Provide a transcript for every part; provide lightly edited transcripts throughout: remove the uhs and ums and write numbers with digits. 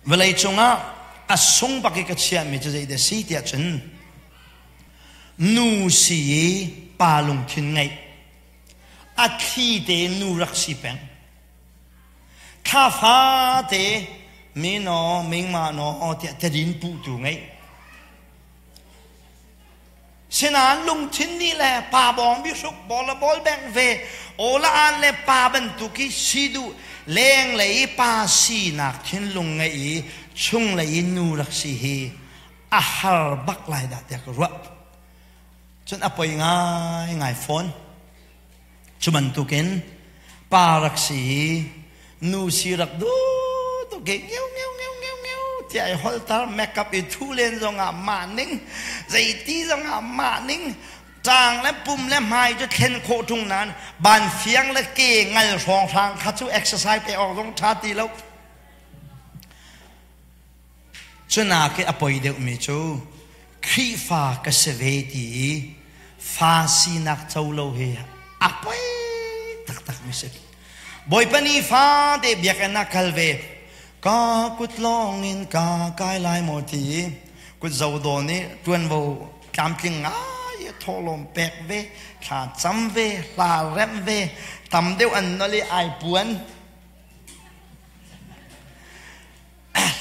Vawlei cungah a sung bak i ka chiahmi cu zeidah si tiah cun nu si i pa lungthin ngeih a thli te nu rak si peng thla fate mi no mingma no tiah tadin puhtu ngeih Sinain lungthin nih le pa bawng bihruk bol le bol beng ve aw le an le pa bantuk i si duh lenglei i pa sinak thinlung ngeih i chunglei i nu rak si hi a har bak lai dah tiah ka ruah. Cun a poi ngaingai fawn. Cu bantukin pa rak si i nu si rak duh tuk i ngeu ngeu ngeu ngeu ngeu tiah i holter makeup i thu len zongah mah ning zeiti zongah mah ning ṭang le pum le hmai cu thlen khawh ṭung nain ban fiang le ke ngal hrawnghrang kha cu exercise pe awk zong ṭha ti lo. Cunak i a poi deuhmi cu Khrihfa ka si ve ti i fa sinak co lo hi a poi taktakmi si. Bawipa nih fate biakinn ah kal ve ka kut lawng in ka kai lai maw ti i kut zo dawn i ṭuanvo tlamtling ngai i thawhlawm pek ve thla cam ve hla remh ve tam deuh an nol i ai puan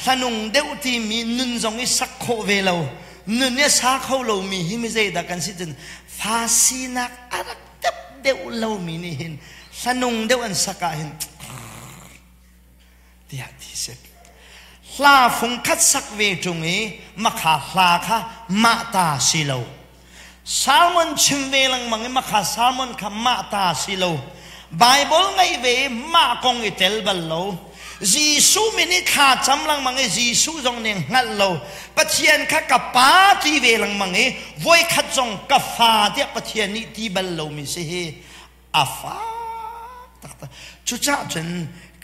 Hlanung deuh timi nun zong i sak khawh ve lo nun i sa kho lomi hi mi zeidah kan si cun fa sinak a rak tep deuh lomi nih hin hlanung deuh an sak ah hin tiah ti si hla fung khat sak ve ṭung i makha hla kha mah ta si lo Salmon chim ve lengmang i makha salmon kha mah ta si lo. Bible ngeih ve i mah kong i tel bal lo. Jesuh min i thla cam lengmang i Jesuh zong nih hngalh lo. Pathian kha ka pa ti ve lengmang i voikhat zong ka fa tiah Pathian nih ti bal lomi si hi a fak taktak. Cucaah cun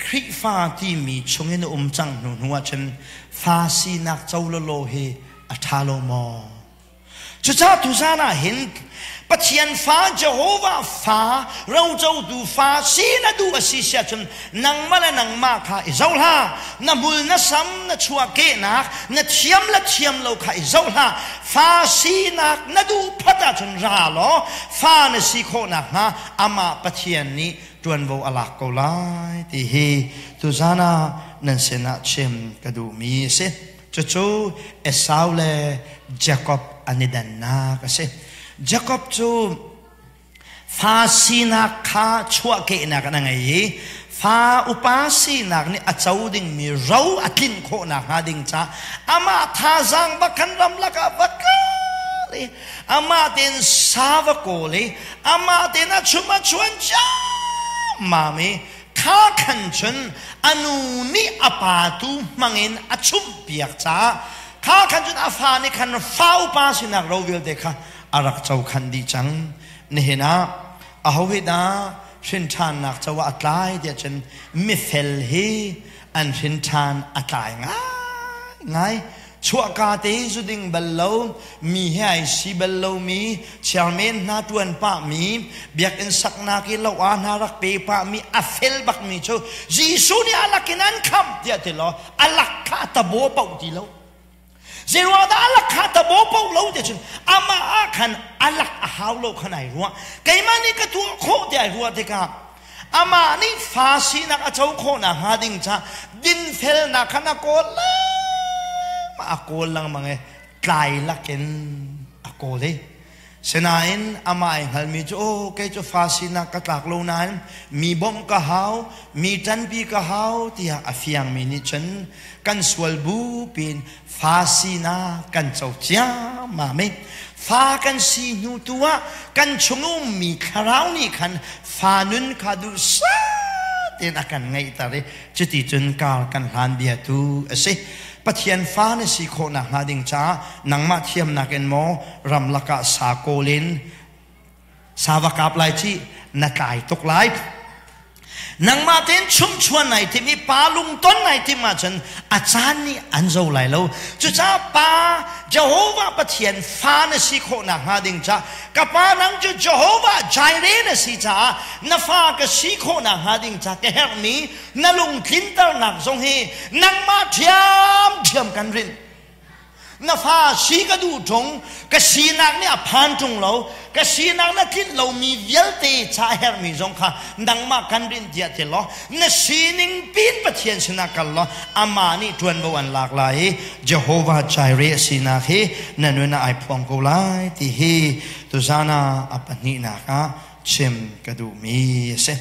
Khrihfa timi chungin a um cang hnu hnu ah cun fa sinak co lawlaw hi a ṭha lo maw? Cucaah tuzan ah hin Pathian fa Jehovah fa rocotu fa si na duh a si siah cun nangmah le nangmah kha i zoh hlah. Na hmul na sam na chuahkehnak na thiam le thiam lo kha i zoh hlah. Fa sinak na duh phat ahcun ra law fa na si khawh nakhnga amah Pathian nih ṭuanvo a lak ko lai ti hi tuzan ah nan sinah chim ka duhmi a si. Cucu Esau le Jakob an i dannak a si. Jakob cu fa sinak kha chuahkehnak an ngei i fa upa sinak nih a co dingmi ro a tlinh khawh nakhnga ding caah amah thazaang bak khan ramlak ah va kal i amah tein sa va kawl i amah tein a chum a chuan ciammam i Kha khan cun a nu nih a pa tu hmangin a chumhpiak caah kha khan cun a fa nih khan fa upa sinak ro vialte kha a rak co khan dih cang. Nihin ah aho hi dah hrinṭhannak co ah a tlai tiah cun mifel hi an hrinṭhan a tlai ngaingai. Chuahka te zu ding bal lo, mi he ai si bal lomi, chairman hna ṭuan pahmi, biakinn saknak i lo ah hna rak pe pahmi, a fel bakmi cu Jesuh nih a lak in an khamh tiah ti law a lak kha a tabo paoh ti lo. Zeiruangah a lak kha tabo paoh lo ti cun amah ah khan a lak a hau lo khan ai ruah. Keimah nih ka tuah khawh ti ai ruah tikah amah nih fa sinak a co khawh nakhnga ding ca dinfelnak khan a kawl lengmang a kawl lengmang i tlai lakin a kawl i sinain amah ai hngalmi cu aw kei cu fa sinak ka tlak lo nain mi bawmh ka hau mi ṭanpi ka hau tiah a fiangmi nih cun kan sual bu piin fa sinak kan co ciammam i fa kan si hnu tu ah kan chung ummi thlarau nih khan fa nun kha duhsah tein a kan ngeihter i cuti cun kar kan hlan bia tu a si. Pathian fa na si khawh nakhnga ding caah nangmah thiamnak in maw ramlak ah sa kawl in sa va kap lai ci na tlai tuk lai. Nangmah tein chumchuan nai tim i pa lungton nai tim ahcun a caan nih an zo lai lo. Cucaah pa Jehovah Pathian fa na si khawh nakhnga ding ca ka pa nang cu Jehovah Jireh na si caah na fa ka si khawh nakhnga ding ca ka herhmi na lungtlinternak zong hi nangmah ṭhiamṭhiam kan rinh. Na fa si ka duh ṭung, ka sinak nih a phan ṭung lo, ka sinak na tlinh lomi vialte ca a herhmi zong kha nangmah kan rinh tiah ti law, na sining pin Pathian sinah kal law, amah nih ṭuanvo an lak lai i Jehovah Jireh a sinak hi na nun ah ai phuang ko lai ti hi tuzan ah a pahnihnak ah chim ka duhmi a si.